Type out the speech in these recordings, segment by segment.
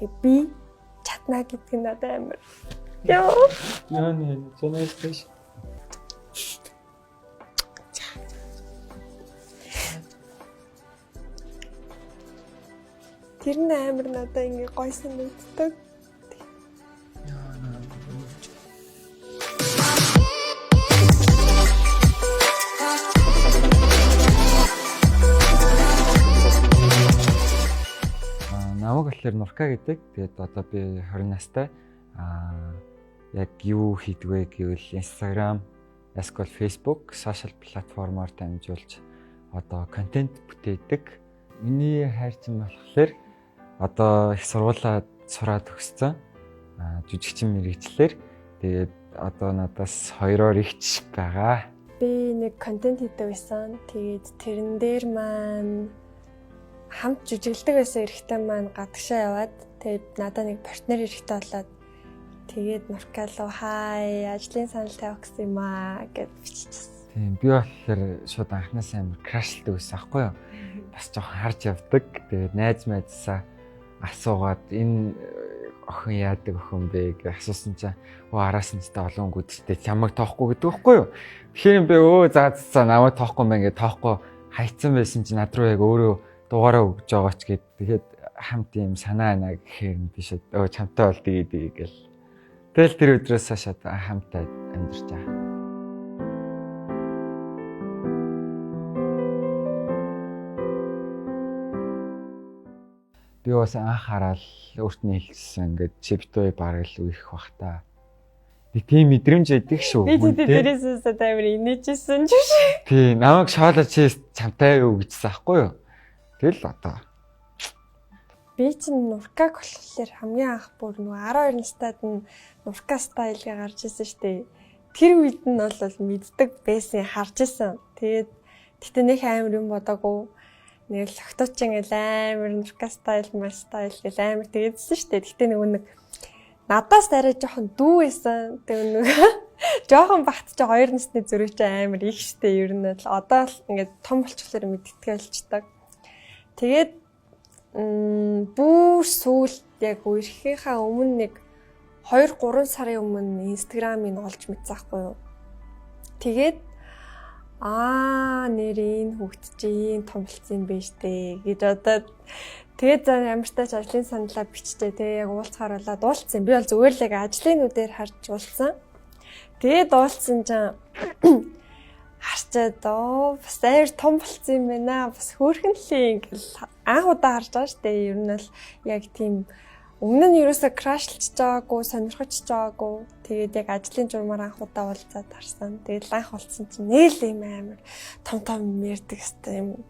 Тэгээ би чадна гэдэг нь надад амар. Йоо. Яа нэ, зэнээс биш. Тэр нь амар надад ингээ гой санагддаг. Яа нэ. Намайг болохоор Нурка гэдэг. Тэгээд одоо би 20 настай. Яг юу хийдэг вэ гэвэл Instagram, эсвэл Facebook, social платформоор дамжуулж одоо контент бүтээдэг. Миний хайрчин болохоор одоо их сургуулаа сураад төгссөн. Жүжигчин мэргэжлээр. Тэгээд одоо надаас 2-оор ихч байгаа. Би нэг контент хийдэг байсан. Тэгээд тэрэн дээр маань хамт жүжиглдэг байсан эрэгтэй маань гадагшаа яваад тэгээд надад нэг партнер эрэгтэй болоод тэгээд Нурка руу хай ажлын санал тавих гэсэн юм аа гэд биччихсэн. Тийм, би болохоор шууд анханасаа амар крашлдаг байсан аахгүй юу? Бас жоохон харж явдаг. Тэгээд найз майзсаа асуугаад энэ охин яадаг охин бэ гэж асуусан чинь өө араас нь ч та олон гүдэлтэй чамайг тоохгүй гэдэг байхгүй юу? Тэгэхээр би өө за за намайг тоохгүй мэн гэж тоохгүй хайцсан байсан чинь над руу яг өөрөө дугаараа өгж байгаа ч гэд тэгэхэд хамт юм санаа байна гэхээр би шууд өө чамтай бол тэгээ тэгээ гэл. Тэгэл тэр өдрөөс хойш одоо хамтаа амьдарч байгаа. Би бас анх хараад өөрт нь хэлсэн ингээд чи битүү бараг л үерх бах та. Нэг тийм мэдрэмж байдаг шүү. Би тэрээс амар инээжсэн ч шиг. Тийм, намайг шоолоо чи чамтай юу гэжсэн аахгүй юу? Тэгэл одоо. Би чинь Нуркаг болохоор хамгийн анх бүр нөгөө 12 настайд нь Нурка стайлгээ гарч ирсэн шүү дээ. Тэр үед нь бол мэддэг байсан, харж исэн. Тэгээд гэтээ нэх амар юм бодоагүй. Нэг л октооч ингээл амар Нурка стайл, мал стайл гэл амар тэгээдсэн шүү дээ. Гэтээ нөгөө нэг надаас арай жоохон дүү байсан. Тэгээ нөгөө жоохон багт чи 2 насны зөрүү чи амар их шүү дээ. Ер нь бол одоо л ингээд том болчихлоор мэдтгэлчдэг. Тэгээд бүр сүүлд яг үерхийнхаа өмнө нэг 2-3 сарын өмнө Instagram-ыг олж мэдсэн байхгүй юу. Тэгээд нэр энэ хүүхд чи ийм том болсон юм байна штэ гэж бодоод тэгээд за ямар ч тач ажлын саналаа биччихээ. Тэгээ яг уулзахаар болоод уулзсан. Би бол зүгээр л яг ажлын нүдээр харж уулзсан. Тэгээд уулзсан чинь харчаад бас амар том болсон юм байна. Бас хөөрхөн л юм гэл анх удаа харж байгаа штэ. Ер нь бол яг тийм өмнө нь ерөөсөө крашлж байгаагүй, сонирхож байгаагүй. Тэгээд яг ажлын журмаар анх удаа уулзаад харсан. Тэгээд анх уулзсан чинь нэг л юм амар том том ярьдаг хэвээр юм.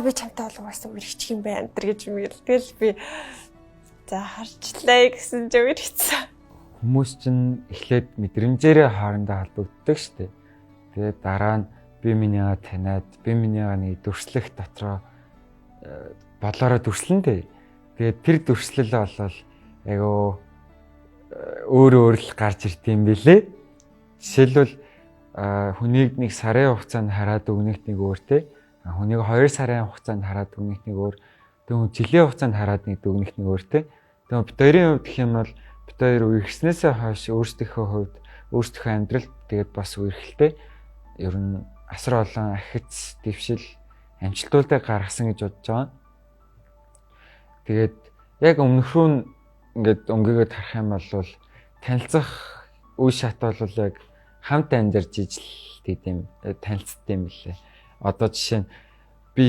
Би чамтай бол угаасаа үргэлжчих юм байна энэ гэж юм гэл. Тэгэл би за харчлаа гэсэн чинь үргэлжсэн. Хүмүүс чинь эхлээд мэдрэмжээрээ хоорондоо холбогддог штэ. Тэгээд дараа нь би минийгаа таниад, би минийгаа нэг дүрслэх дотроо бодлороо дүрслэн дээ. Тэгээд тэр дүрслэл бол айгуу өөр өөр л гарч ирд юм бэлээ. Жишээлбэл хүнийг нэг сарын хугацаанд хараад өгнөх нэг өөр те. Хүнийг 2 сарын хугацаанд хараад өгнөх нэг өөр. Тэгвэл жилийн хугацаанд хараад нэг өгнөх нэг өөр те. Тэгвэл бид хоёрын хувьд гэх юм бол бид хоёр үерхснээсээ хойш өөрсдийнхөө хувьд өөрсдийнхөө амьдрал тэгээд бас үерхэлтэй ер нь асар олон ахиц дэвшил амжилтуудыг гаргасан гэж бодож байгаа. Тэгээд яг өмнөхрүү нь ингээд өнгөөгөө тарах юм бол танилцах үе шат бол яг хамт амьдарч ижил гэдэг юм танилцд юм лээ. Одоо жишээ нь би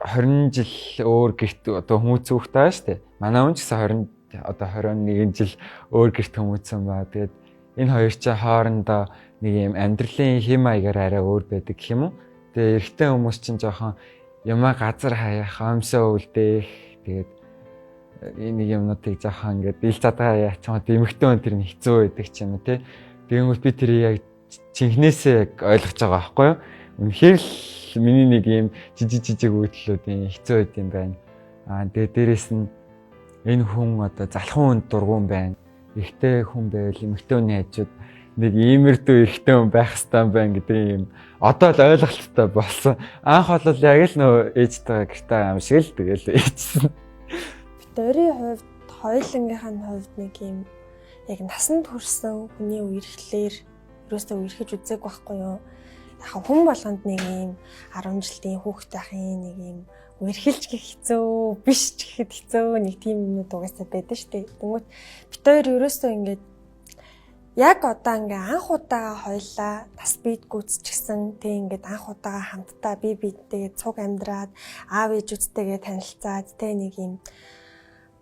20 жил өөр гэрт одоо хүмүүцэн хүүхдээ байгаа шүү дээ. Манай хүн ч гэсэн 20 одоо 21 жил өөр гэрт хүмүүцэн ба. Тэгээд энэ хоёр чинь хоорондоо нэг юм амьдралын хэм маягаар арай өөр байдаг гэх юм уу. Тэгээ эрэгтэй хүмүүс чинь жоохон юмаа газар хаях, омсоо үлдээх, тэгээд энэ нэг юмнуудыг жоохон ингээд ил задгаа яачсан эмэгтэй хүн тэр нь хэцүү байдаг ч юм уу те. Тэгэнгүүт би тэрийг яг жинхнээсээ яг ойлгож байгаа байхгүй юу. Үнэхээр л миний нэг юм жижиг жижиг үйлдэлүүд хэцүү байд юм байна. Тэгээд дээрэс нь энэ хүн одоо залхуун хүнд дургуун байна. Эрэгтэй хүн байвал эмэгтэй хүний хажууд нэг иймэрдүү эрэгтэй хүн байх ёстой юм байна гэдэг юм одоо л ойлголттой болсон. Анх бол яг л нөө ээжтэйгээ гэртээ юм шиг л тэгэл ээжсэн. Бид хоёрын хувьд Хоёулангийнх нь хувьд нэг юм яг насанд хүрсэн хүний үерхлээр ерөөсөө үерхэж үзег байхгүй юу? Яг хүн болгонд нэг юм 10 жилийн хүүхэд байхын нэг юм үерхэлж гэх хэцүү, биш ч гэхэд хэцүү нэг тийм юмнууд угаасаа байдаг шүү дээ. Тэнгүүт бит хоёр ерөөсөө ингээд яг одоо ингээ анх удаага хоёлаа нас бид гүйцчихсэн, тэг ингээд анх удаага хамтдаа бие биентэйгээ цуг амьдраад, аав ээжүүдтэйгээ танилцаад, тэг нэг юм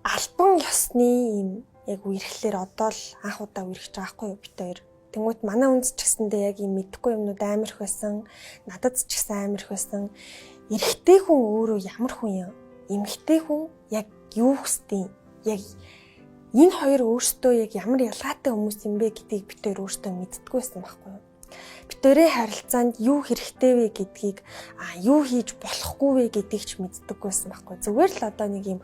албан ёсны юм яг үерхлээр одоо л анх удаа үерхэж байгаа байхгүй юу бит хоёр. Тэнгүүт манай үндэс ч гэсэндээ яг юм мэдэхгүй юмнууд амар их байсан. Надад ч гэсэн амар их байсан. Эрэгтэй хүн өөрөө ямар хүн юм? Эмэгтэй хүн яг юу хүсдэг? Яг энэ хоёр өөрсдөө яг ямар ялгаатай хүмүүс юм бэ гэдгийг бит хоёр өөрсдөө мэддэггүй байсан байхгүй юу? Бит хоёрын харилцаанд юу хэрэгтэй вэ гэдгийг, юу хийж болохгүй вэ гэдгийг ч мэддэггүй байсан байхгүй. Зүгээр л одоо нэг юм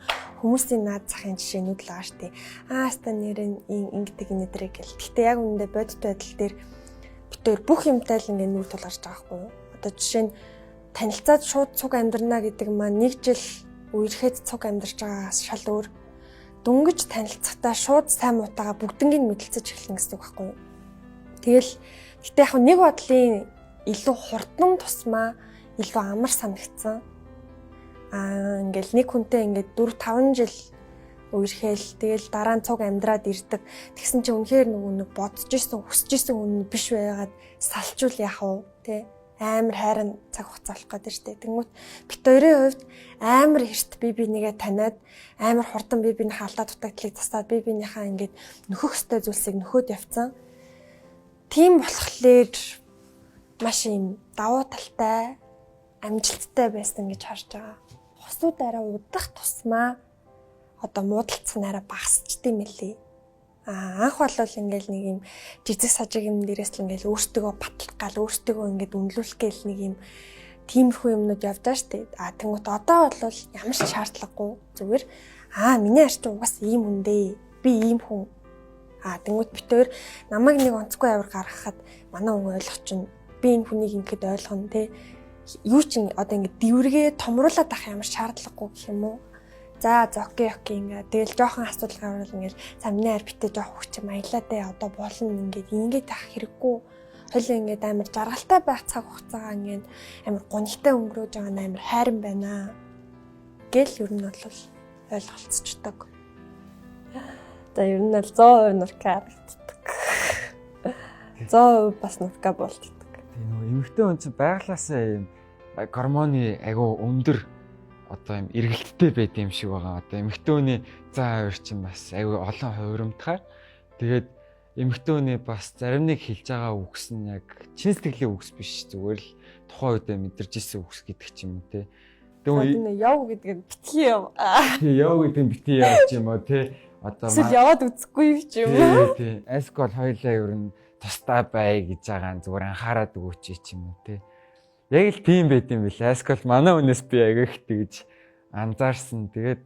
хүмүүсийн наад захын жишээнүүд л байгаа штэ. Аа, хаста нэрэн ингэдэг нэдрэг гэл. Гэтэ яг үүндээ бодит байдал дээр бит хоёр бүх юмтай л ингээ нүүр тулгарч байгаа байхгүй юу? Одоо жишээ нь танилцаад шууд цуг амьдрна гэдэг маань нэг жил үерхэд цуг амьдарч байгаагаас шал өөр. Дөнгөж танилцахдаа шууд сайн муутайгаа бүгднийг мэдлцэж эхэлнэ гэсэн үг байхгүй юу? Тэгэл гэтээ яг нэг бодлын илүү хурдан тусмаа илүү амар санагдсан. Аа, ингээл нэг хүнтэй ингээд 4 5 жил үерхээл тэгэл дараа нь цуг амьдраад ирдэг. Тэгсэн чинь үнэхээр нөгөө нэг бодож исэн, хүсэж исэн хүн биш байгаад салчвал яах вэ? Тэ? Амар хайрын цаг хугацаа болох гэдэг шүү дээ. Тэнгүүт бит хоёрын хувьд амар эрт би бинийгээ таниад, амар хурдан би бинийхээ алдаа дутагдлыг засаад, би бинийхээ ингээд нөхөх ёстой зүйлсийг нөхөөд явцсан. Тийм болохоор маш юм давуу талтай, амжилттай байсан гэж харж байгаа. Хосууд арай удах тусмаа одоо муудалцах нь арай багасчт юм лээ. Аа, анх бол ингээл нэг юм жижиг сажиг юм дээрээс л ингээл өөртөөгөө батлах гал өөртөөгөө ингээд үнэлүүлэх гээл нэг юм тиймэрхүү юмнууд явж байгаа штэ. Аа, тэнгуут одоо бол ямар ч шаардлагагүй, зүгээр аа, миний арч угаас ийм хүн дээ. Би ийм хүн. Аа, тэнгуут бит хоёр намайг нэг онцгүй авир гаргахад манай хүн ойлгох чинь, би энэ хүнийг ингээд ойлгоно те. Юу ч одоо ингээд дэвргээ томруулаад авах ямар шаардлагагүй гэх юм уу? За за, okay okay, ингээ тэгэл жоохон асуудал гарвал ингээл за, миний арь битээ жоох хүч маялаа дээ, одоо болно, ингээд ингээд авах хэрэггүй. Хойлоо ингээд амар жаргалтай байх цаг хугацаагаа ингээд амар гунигтай өнгөрөөж байгаа нь амар хайран байна гэл ер нь бол ойлголцчдаг. За, ер нь бол 100% нурка харагддаг. 100% бас нурка болтдог. Тийм, нөгөө эмэгтэй хүн чинь байглаасаа юм гормоны айгу өндөр одоо юм эргэлттэй байд юм шиг байгаа. Одоо эмэгтэй хүний зан авир чинь бас айгүй олон хувирамтгаар, тэгээд эмэгтэй хүний бас зарим нэг хэлж байгаа үгс нь яг чин сэтгэлийн үгс биш, зүгээр л тухайн үедээ мэдэрч исэн үгс гэдэг ч юм уу те. Тэгээ яв гэдэг нь битгий яв. Тий, яв гэдэг нь битгий яв ч юм уу те. Одоо эсвэл яваад үзэхгүй юм ч юм уу. Тий. Эскол хоёлаа ер нь тусдаа бай гэж байгаа нь зүгээр анхаарад өгөөч ч юм уу те. Яг л тийм байт юм билээ. Эскол манай хүнээс би аяг их тэгж анзаарсан. Тэгээд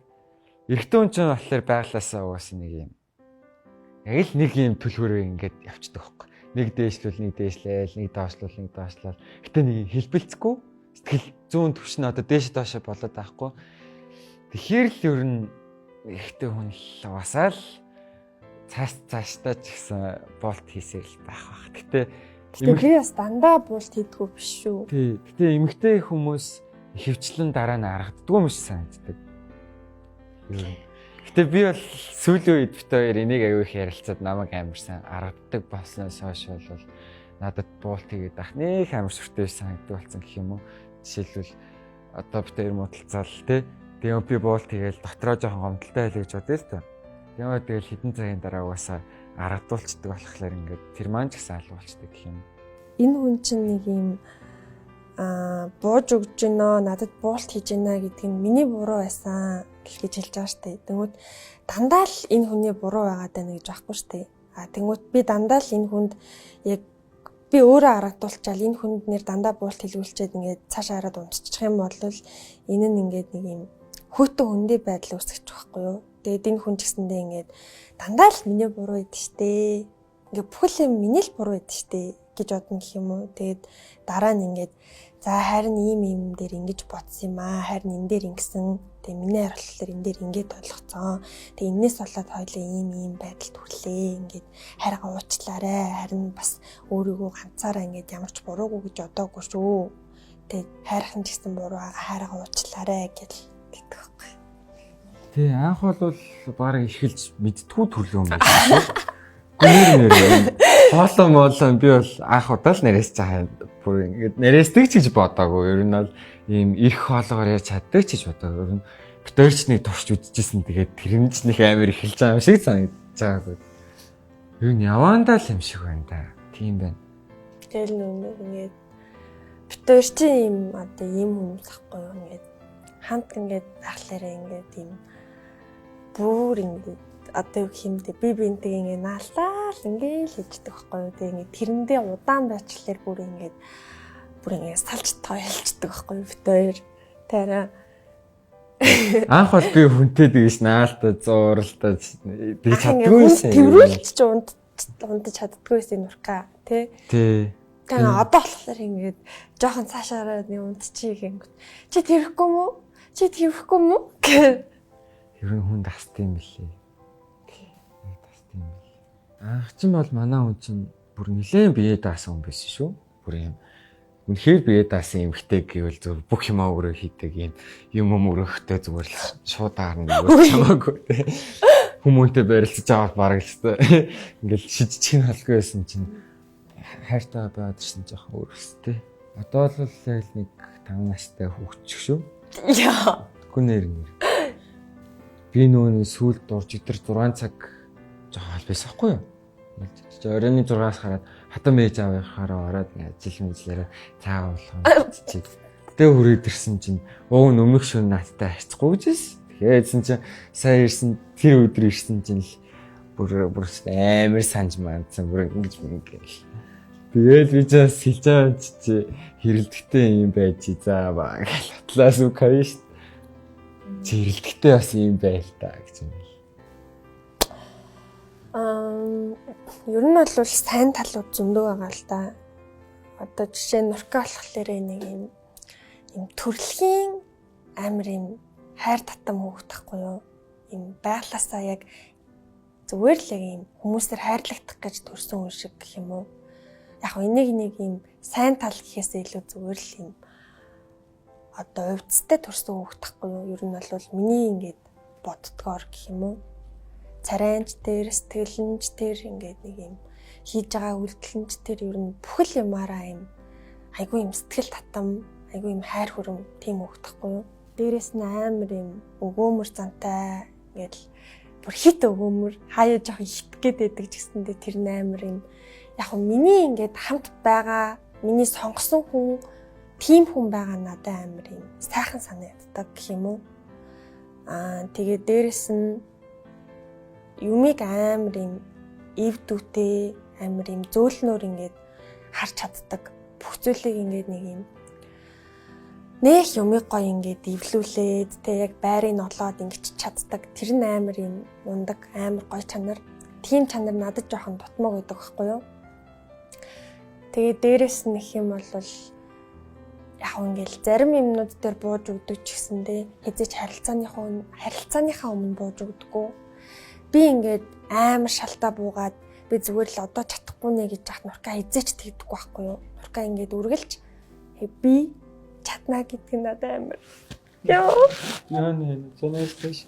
эрэгтэй хүн чинь болохоор байглаасаа угаасаа нэг юм яг л нэг юм түлхүүрээ ингээд явцдаг байхгүй. Нэг дээшлүүл, нэг дээшлээл, нэг доошлуул, нэг доошлол. Гэтэ нэг хэлбэлцэхгүй, сэтгэл зүүн түвшин одоо дээш доошо болоод байхгүй. Тэгэхээр л ер нь эрэгтэй хүн л угаасаа л цааш цаашдаа ч гэсэн болт хийсээр л байх бах. Гэтэ Гэтэ би бас дандаа буулт хийдгүү биш шүү. Тий. Гэтэ эмэгтэй хүмүүс ихэвчлэн дараа нь аргаддгүй юм шиг санагддаг. Гэтэ би бол сүүлийн үед бит хоёр энийг аягүй их ярилцаад намайг амар сайн аргаддаг болсноос хойш бол надад буулт хийгээд ах нэх амар сүртэй санагддаг болсон гэх юм уу. Жишээлбэл, одоо бит хоёр муудалцаал тий. Тэгээ би буулт хийгээл дотроо жоохон гомдолтой байлаа гэж бодъё л та. Тэгээ тэгэл хэдэн цагийн дараа угаасаа аргадуулцдаг болохоор ингээд тэр маань ч гэсэн алгуулцдаг гэх юм. Энэ хүн чинь нэг юм бууж өгч гинөө, надад буулт хийж гинэ гэдэг нь миний буруу байсан гэж хэлж байгаа штэ. Тэнгүүт дандаа л энэ хүний буруу байгаад байна гэж байхгүй штэ. А тэнгүүт би дандаа л энэ хүнд яг би өөрөө аргадуулчаал энэ хүнд нэр дандаа буулт хэлүүлчихэд ингээд цаашаа хараад унтчих юм бол энэ нь ингээд нэг юм хөтөн хөндий байдал үүсгэж байгаа байхгүй юу? Тэгээд энэ хүн ч гэсэндээ ингээд дандаа л миний буруу байд штэ. Ингээд бүхэл юм миний л буруу байд штэ. гэж бодно гэх юм уу. Тэгээд дараа нь ингээд за харин ийм ийм дээр ингэж бодсон юм аа. Харин энэ дээр ингэсэн. Тэгээ миний хариултлаар энэ дээр ингэж ойлгоцсон. Тэгээ энээс болоод хоёлаа ийм ийм байдалд хүрлээ. Ингээд хайргаа уучлаарай. Харин бас өөрийгөө ганцаараа ингээд ямар ч буруугүй гэж бодоогүй шүү. Тэгээ хайрах нь ч гэсэн буруу байгаа. Хайргаа уучлаарай гэл гэдэг байхгүй. Тий, анх бол бараг эхэлж мэдтгүү төрлийн юм байна. Гүнээр нэр. Хоолоо моолоо би бол анх удаа л нэрээс цаа бүр ингээд нэрээсдэг ч гэж бодоагүй. Ер нь бол ийм эрх хоолоогоор ярьж чаддаг ч гэж бодоагүй. Ер нь бит хоёр ч нэг турш үзчихсэн. Тэгээд тэр нь ч нэг амар эхэлж байгаа юм шиг санагдаж байгаагүй. Ер нь явандаа л юм шиг байна да. Тийм байна. Тэгэл нүг ингээд бит хоёр чи ийм одоо ийм хүмүүс ахгүй юу ингээд хамт ингээд байхлаараа ингээд ийм бүр ингээд одоо юу гэх юм бэ би бинтэйг ингээд наалаа л ингээд л хийждэг байхгүй юу. Тэгээ ингээд тэрэндээ удаан байчлаар бүр ингээд салж тойлчдаг байхгүй юу бит хоёр. Тэр анх бол би хүнтэй тэгэж наалтаа зууралтаа тэгж чаддгүй байсан. Тэрүүлж ч унтаж чаддгүй байсан нурка тий. Тий. Тэгээ одоо болохоор ингээд жоохон цаашаараа нэг унтчих гингүүт. Чи тэрхгүй мүү? Чи тэрхгүй мүү? Гэх. Ер нь хүн дасд юм билээ. Дасд юм билээ. Анх чинь бол манай хүн чинь бүр нилээн бие даасан хүн байсан шүү. Бүр юм үнэхээр бие даасан эмэгтэй гэвэл зөв бүх юмаа өөрөө хийдэг юм юм өрөөхтэй зүгээр л шууд аарна гэвэл чамаагүй тий. Хүмүүнтэй барилцаж аваад бараг л тий. Ингээл шижчих нь халгүй байсан чинь хайртай байгаад ирсэн жоохон өөрөстэй. Одоо л яг нэг 5 настай хүүхчих шүү. Яа. Гүнээр нэр. Би нөгөө сүүлд дурж өдр 6 цаг жоохон хал байсан хгүй юу? Оройн 6-аас хараад хатан мэж авахаараа ороод ажил мэжлээрээ цаа болгон чиг. Тэгээ хүрээд ирсэн чинь уг нь өмнөх шөнө надтай харьцахгүй гэжсэн. Тэгэхээр чинь сая ирсэн тэр өдөр ирсэн чинь л бүр амар санж мандсан бүр ингэж ингээл. Тэгэл би ч бас хэлж байгаа чи хэрэлдэхтэй юм байж за баа гэл атлаас үг хаяа шүү. Чи хэрэлдэхтэй бас юм байл та гэж юм. Ер нь бол сайн талууд зөндөө байгаа л да. Одоо жишээ нь нурка болохоор нэг юм төрөлхийн амар юм хайр татам хүүхд тахгүй юу? Юм байглаасаа яг зүгээр л яг юм хүмүүсээр хайрлагдах гэж төрсэн хүн шиг гэх юм уу? Яг энийг нэг юм сайн тал гэхээсээ илүү зүгээр л юм одоо увдстай төрсэн хүүхд тахгүй юу? Ер нь бол миний ингээд боддгоор гэх юм уу? Царайнч тэр, сэтгэлэнч тэр ингээд нэг юм хийж байгаа үйлдэлэнч тэр ер нь бүхэл юмараа юм айгүй юм сэтгэл татам, айгүй юм хайр хүрэн тийм хүүхд тахгүй юу? Дээрээс нь амар юм өгөөмөр зантай ингээд бүр хит өгөөмөр хаяа жоохон хит гээд байдаг ч гэсэндээ тэр нь амар юм яг нь миний ингээд хамт байгаа миний сонгосон хүн тийм хүн байгаа надад амар юм сайхан санагддаг гэх юм уу? Аа тэгээ дээрээс нь юмыг амар юм эв дүүтэй амар юм зөөлнөр ингээд харж чаддаг. Бүх зүйлийг ингээд нэг юм нэх юмыг гоё ингээд эвлүүлээд тэ яг байрыг олоод ингэж чаддаг. Тэр нь амар юм мундаг, амар гоё чанар. Тийм чанар надад жоохон дутмаг байдаг байхгүй юу? Тэгээ дээрэс нь их юм бол яг ингээл зарим юмнууд дээр бууж өгдөг ч гэсэндээ хэзээ ч харилцааныхаа өмнө бууж өгдөггүй. Би ингээд амар шалтаа буугаад би зүгээр л одоо чадахгүй нэ гэж яхад нурка хэзээ ч тэгдэггүй байхгүй юу? Нурка ингээд үргэлж би чадна гэдг нь надад амар. Йоо. Яа нэ зэнээс тийш.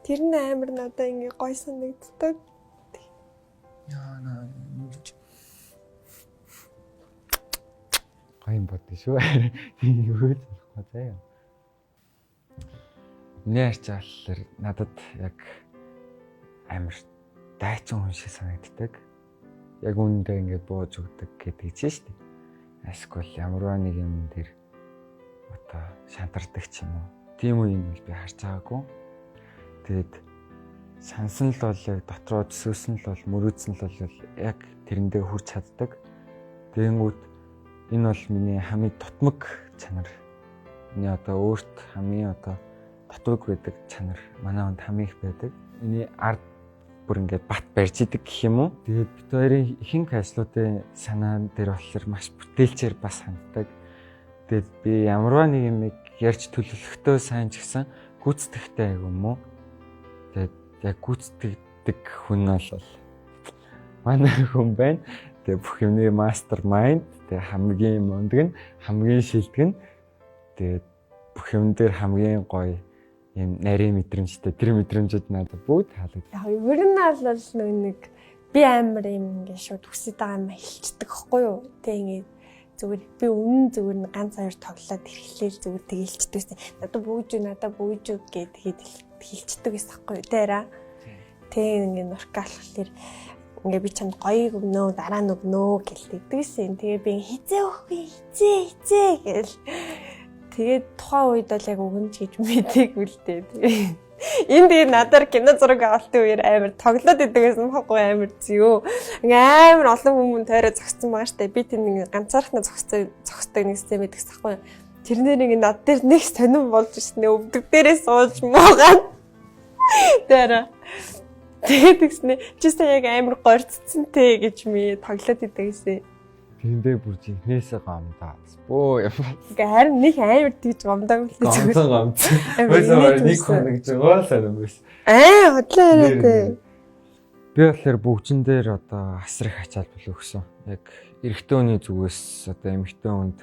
Тэр нь амар надад ингээ гой санагддаг. Яа наа гоё юм бодсон шүү. Тийм юу ч болохгүй заяа. Миний арчаа болохоор надад яг амар дайчин хүн шиг санагддаг. Яг үүндээ ингээд бууж өгдөг гэдэг чинь шүү дээ. Эсвэл ямарваа нэг юм дээр одоо шантардаг ч юм уу. Тийм үе юм би харж байгаагүй. Тэгээд сансан л бол яг дотроо төсөөсөн л бол мөрөөдсөн л бол яг тэрэндээ хүрч чаддаг. Тэгэнгүүт энэ бол миний хамгийн дутмаг чанар. Миний одоо өөрт хамгийн одоо дутууг байдаг чанар манай хүнд хамгийн их байдаг. Миний ард бүр ингээд бат барьж идэг гэх юм уу. Тэгээд бид хоёрын ихэнх ажлуудын санаан дээр болохоор маш бүтээлчээр бас ханддаг. Тэгээд би ямарваа нэг юм ярьж төлөвлөхдөө сайн ч гэсэн гүйцэтгэхтэй айгу юм уу. Тэгээд яг гүйцэтгэдэг хүн бол манай хүн байна. Тэгээд бүх юмны mastermind, тэгээд хамгийн мундаг нь, хамгийн шилдэг нь, тэгээд бүх юм дээр хамгийн гоё юм нарийн мэдрэмжтэй, тэр мэдрэмжүүд надад бүгд таалагдав. Яг ер нь бол нэг би амар юм ингээд шууд хүсэж байгаа юм хэлчихдэг хгүй юу. Тэг ингээд зүгээр би өмнө зүгээр нэг ганц хоёр тоглоод ирэхлээл зүгээр тэг хэлчихдэг. Надад бүүж үү, надад бүүж үү гэд тэгээд хэлчихдэг гэсэн хгүй юу. Тэ ра. Тэг ингээд нурка болохоор ингээ би чамд гоёг өгнө, дараа нь өгнө гэлдэгдэгсэн. Тэгээ би хизээ өгөхгүй, хизээ хизээ гэл. Тэгээд тухайн үед бол яг өгнө ч гэж мдээгүй л дээ. Энэ тэгээ надаар кино зураг авалтын үеэр амар тоглоод идэг гэсэн байхгүй амар зөө. Ингээ амар олон хүмүүс тойроо зогссон байгаа штэ. Би тэр нэг ганцаархнаа зогсдог нэг систем байдаг байхгүй. Тэрнээр ингээ над дээр нэг сонирн болж ирсэн. Өвдөг дээрээ сууж муугаад. Тэр тэгээд тэгснэ чи сая яг амар горцсон те гэж ми тоглоод идэг гэсэн. Тэндээ бүр жинхнээсээ гомдоо. Бөө юм. Ингээ харин нэг амар тийж гомдоогүй л зүгээр. Гомдсон гомдсон. Өсөө нэг хоног жигаа сонирн байсан. Аа хотлоо яриа те. Би болохоор бүгжин дээр одоо асар их ачаал бүл өгсөн. Яг эрэгтэй хүний зүгээс одоо эмэгтэй хүнд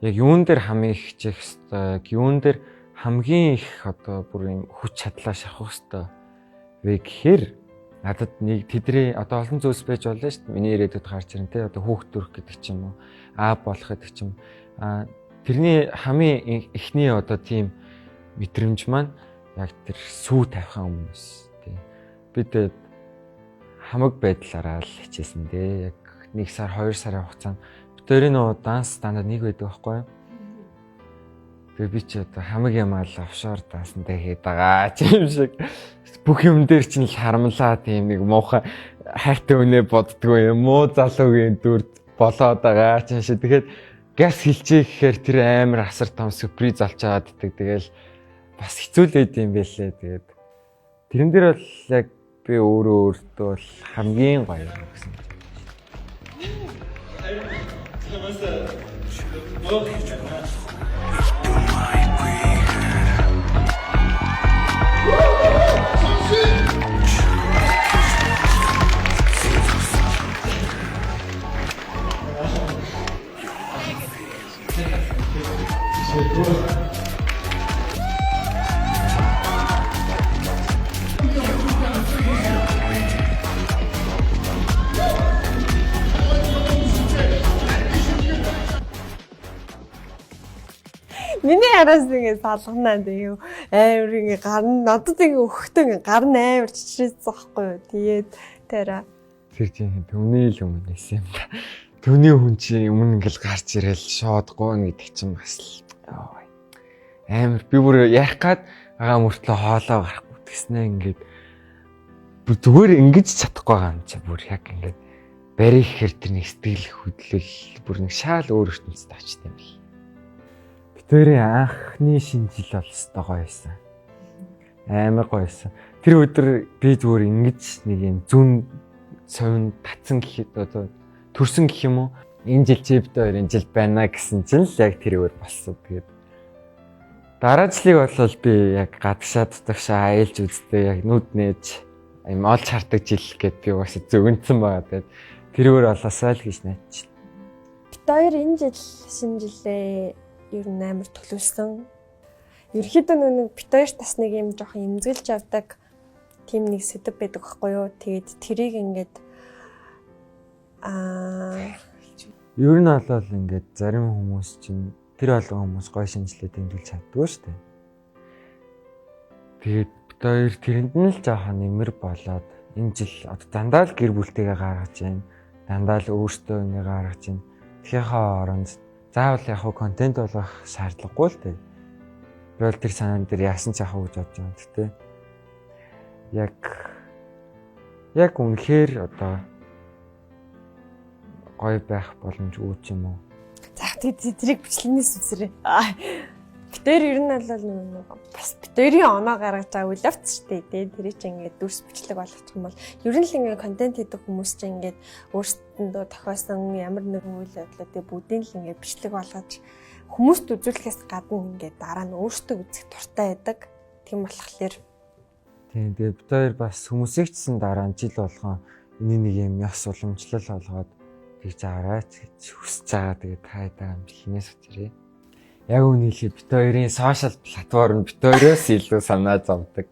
яг юун дээр хамгийн их хичээх хэвээр, яг юун дээр хамгийн их одоо бүр юм хүч чадлаа шавах хэвээр вэ гэхээр надад нэг тэдний одоо олон зүйлс байж болно шүү дээ. Миний ирээдүйд гарч ирэн те одоо хүүхд төрөх гэдэг ч юм уу, аа болох гэдэг ч юм. Аа тэрний хамгийн эхний одоо тийм мэдрэмж маань яг тэр сүү тавихаа өмнөөс тий. Бид хамаг байдлаараа л хичээсэн дээ. Яг 1 сар 2 сарын хугацаанд бид хоёрын нөгөө данс дандаа нэг байдаг байхгүй юу? Тэгээ би чи одоо хамаг юм аа л офшор дансантай хийгээд байгаа ч юм шиг бүх юм дээр чинь л харамлаа тийм нэг муухай хайртай үнэ боддгоо юм муу залуугийн дүрд болоод байгаа ч юм шиг. Тэгэхээр газ хилчээ гэхээр тэр амар асар том сюрприз олж аваад иддэг. Тэгэл бас хэцүүлээд юм байлээ. Тэгээд тэрэн дээр бол яг би өөрөө өөртөө бол хамгийн гоё юм гэсэн. Миний араас ингэ салганаа тэгээ амар ингэ гар нь надад ингэ өгөхдөө ингэ гар нь амар чичрээсэн байхгүй юу. Тэгээд тэрэ тэр чинь төвний л өмнө байсан юм да. Төвний хүн чинь өмнө ингээл гарч ирэл шууд гуйна гэдэг чинь бас л амар би бүр ярих гад байгаа мөртлөө хоолоо гарахгүй тэгснэ ингээд бүр зүгээр ингэж чадахгүй байгаа юм чи бүр яг ингээд барих хэр тэр нэг сэтгэл хөдлөл бүр нэг шаал өөр ертөнцид очт юм бэл. Битэрийн анхны шинэ жил бол өстой гоё байсан. Амар гоё байсан. Тэр өдөр би зүгээр ингэж нэг юм зүн совин татсан гэхэд одоо төрсөн гэх юм уу? Энэ жил чи бид хоёрын жил байна гэсэн чинь л яг тэр өөр болсон. Тэгээд дараа жилийг бол би яг гадагшаа дутагшаа аялж үздэг, яг нүд нээж юм олж хардаг жил гэд би угаасаа зөгнцөн байгаа. Тэгээд тэр өөр болоосаа л гэж найдаж. Бид хоёр энэ жил шинэ жилээ ер нь амар төлөвлөсөн. Ерөнхийдөө нэг бид хоёрт бас нэг юм жоохон эмзэглэж явдаг тийм нэг сэдв байдаг байхгүй юу. Тэгээд тэрийг ингээд ер нь бол ингээд зарим хүмүүс чинь тэр болгон хүмүүс гой шинжилгээ тэмдэглэж чаддгүй шүү дээ. Тэгээд бид хоёр тэрэнд нь л жоохон нэмэр болоод энэ жил одоо дандаа л гэр бүлтэйгээ гаргаж байна. Дандаа л өөртөө ингээ гаргаж байна. Тэгэхээ оронд заавал яг хуу контент болгох шаардлагагүй л дээ. Би бол тэр санаан дээр яасан ч яах вэ гэж бодож байгаа. Гэтэ яг үнэхээр одоо гоё байх боломжгүй ч юм уу. За тэгээд тэрийг бичлэгнээс үзэрэй. Бид Бид хоёр ер нь бол нэг бас бид хоёрын оноо гаргаж байгаа үйл явц шүү дээ. Тэгээд тэр чинь ингээд дүрс бичлэг болгочих юм бол ер нь л ингээд контент хийдэг хүмүүс чинь ингээд өөрсдөндөө тохиосон ямар нэгэн үйл явдлаа тэгээд бүгдийг л ингээд бичлэг болгож хүмүүст үзүүлэхээс гадна ингээд дараа нь өөртөө үзэх дуртай байдаг. Тийм болохоор Тийм, тэгээд бид хоёр бас хүмүүсийг ч гэсэн дараа нь жил болгон энэ нэг юм ёс уламжлал болгоод тэгж аваарай гэж хүсэж байгаа. Тэгээд та хэдэн амжилтнаас учрээ. Яг үнэ хэлэхэд бид хоёрын social platform бид хоёроос илүү санаа зовдөг.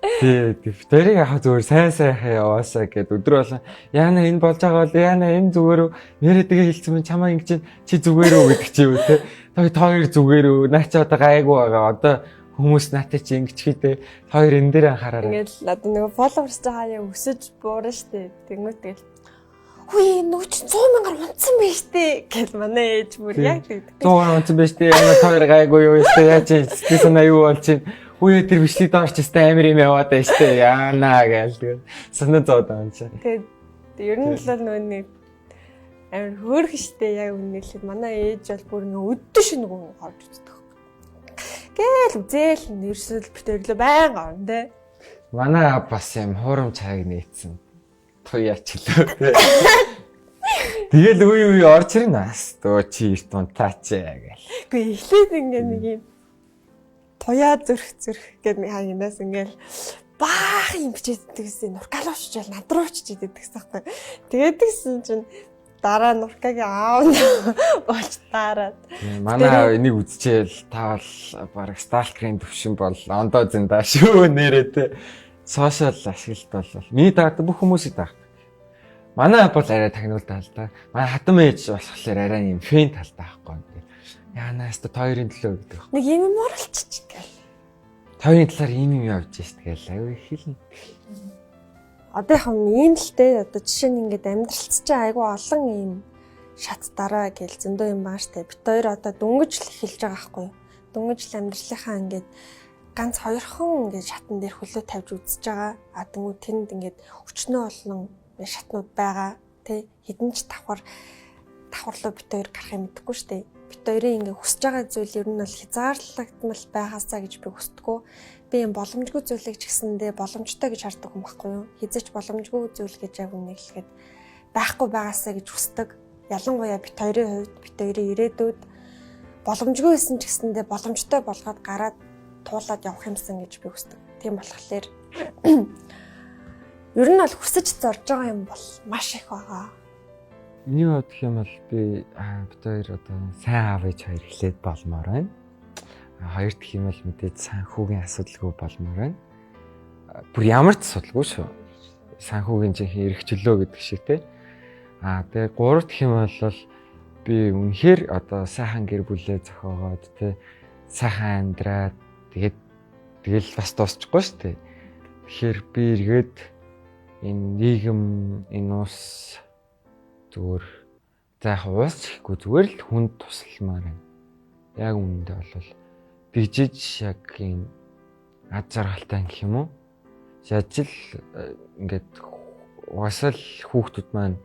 Тий, бид хоёрыг яг зүгээр сайн сайхан яваасаа гэд өдөр болгон яана энэ болж байгаа бол яана энэ зүгээр үү, нэрээ тэгээ хэлсэн минь чамаа ингэж чи зүгээр үү гэдэг чи юу те. Та хоёр зүгээр үү, наа чи одоо гайгүй байгаа. Одоо хүмүүс наатай чи ингэж хийдэ. Та хоёр энэ дээр анхаараарай. Ингээл одоо нөгөө followers чи хаяа өсөж буурна штэ. Тэнгүүт тэгэл хүй нөгөө чи 100 мянгаар унтсан байх штэ гэл манай ээж бүр яг тэгдэг. 100 мянгаар унтсан байх штэ. Яна та хоёр гайгүй юу штэ. Яаж сэтгэл санаа юу болж чинь. Үе тэр бичлэг доор ч өстэй амар юм яваад байна штэ. Яана гээл тэгээд санаа зовоод байгаа юм чи. Тэгээд ер нь л нөгөө нэг амар хөөрхөн штэ, яг үнэ хэлэхэд манай ээж бол бүр ингээ өдөө шинэ орж үздэг. Гээл үзээл нэрсэл битээрлээ байнга орно те. Манай бас юм хуурамч чайг нээсэн. Туяач лөө. Тэгэл үе үе орж ирнэ. Өө чи эрт унтаач гээл. Үгүй, эхлээд ингээ нэг юм туяа зүрх зүрх гэд нэг хагнаас ингээл баах юм бичээд гэсэн, нуркалуу чичээл над руу чичээд гэсэн байхгүй. Тэгээд тэгсэн чинь дараа нуркагийн аав нь болж таарад. Манай энийг үзчихэл та бол баг stalker ын төвшин бол ондоо зэндаа шүү нэрээ те. Social ашиглалт бол миний дагдаг бүх хүмүүсийг дагдаг. Манай бол арай тагнуул талтай. Манай хатам ээж болохоор арай юм фэн талтай байхгүй. Яана яста та хоёрын төлөө гэдэг. Нэг юм юм оруулчих гэл. Та хоёрын талаар ийм юм явж шít гээл аюу хэлнэ. Одоо яг юм ийм л дээ. Одоо жишээ нь ингээд амьдралц чинь айгүй олон ийм шат дараа гэл зөндөө юм баа штэ. Бит хоёр одоо дөнгөж л эхэлж байгаа байхгүй юу? Дөнгөж л амьдралынхаа ингээд ганц хоёрхан ингээд шатан дээр хөлөө тавьж үзэж байгаа. А тэнгуү тэнд ингээд өчнөө олон шатнууд байгаа. Тэ хэдэн ч давхар давхарлуу бит хоёр гарах юм мэдэхгүй штэ. Бит хоёрын ингээд хүсэж байгаа зүйл ер нь бол хязгаарлагдмал байгаасаа гэж би хүсдэггүй. Би юм боломжгүй зүйлийг ч гэсэндээ боломжтой гэж хардаг юм баггүй юу? Хизээч боломжгүй зүйл гэж яг үнэ хэлэхэд байхгүй байгаасаа гэж хүсдэг. Ялангуяа бит хоёрын хувьд, бит хоёрын ирээдүйд боломжгүй байсан ч гэсэндээ боломжтой болгоод гараад туулаад явах юмсан гэж би хүсдэг. Тийм болохоор ер нь бол хүсэж зорж байгаа юм бол маш их байгаа. Миний хувьд гэх юм бол би бид хоёр одоо сайн аав ээж хоёр эхлээд болмоор байна. Хоёр дахь юм бол мэдээж санхүүгийн асуудалгүй болмоор байна. Бүр ямар ч асуудалгүй шүү. Санхүүгийн жинхэнэ эрх чөлөө гэдэг шиг те. Тэгээ гурав дахь юм бол би үнэхээр одоо сайхан гэр бүлээ зохиогоод те, сайхан амьдраад тэгээд тэгэл бас дуусчихгүй шүү дээ. Тэгэхээр би эргээд энэ нийгэм, энэ улс зүгээр, за яг уус чихгүй зүгээр л хүнд тусалмаар байна. Яг үүндээ бол дижиж яг юм ад жаргалтай гэх юм уу? Яаж л ингээд угаасаа л хүүхдүүд маань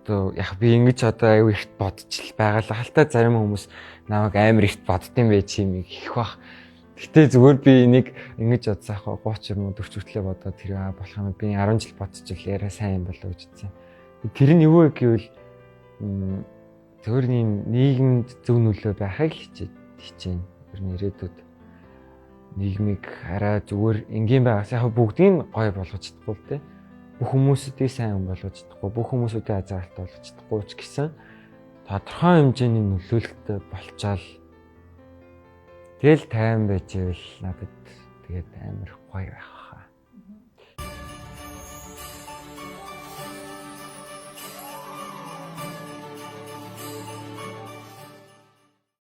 одоо яг би ингэж одоо аюу ихт бодчих байгаа л хальтаа зарим хүмүүс намайг амар ихт боддсон байж юм их бах. Гэтэ зүгээр би энийг ингэж бодсон ах 30 юм уу 40 хүртлээ бодоод тэр болох юм би 10 жил бодчихвол яриа сайн юм болоо гэж бодсон. Тэр нь юу вэ гэвэл зөвхөн нийгэмд зөв нөлөө байхыг л хичээнэ. Ер нь ирээдүйд нийгмийг арай зүгээр энгийн байгаас яг бүгдийг гоё болгож чадахгүй л те. Бүх хүмүүсүүдийг сайн хүн болгож чадахгүй, бүх хүмүүсүүдийг азаралтай болгож чадахгүй ч гэсэн тодорхой хэмжээний нөлөөлөлтөй болчаал тэгэл тайван байж ивэл надад тэгээд амар гоё байх хаа.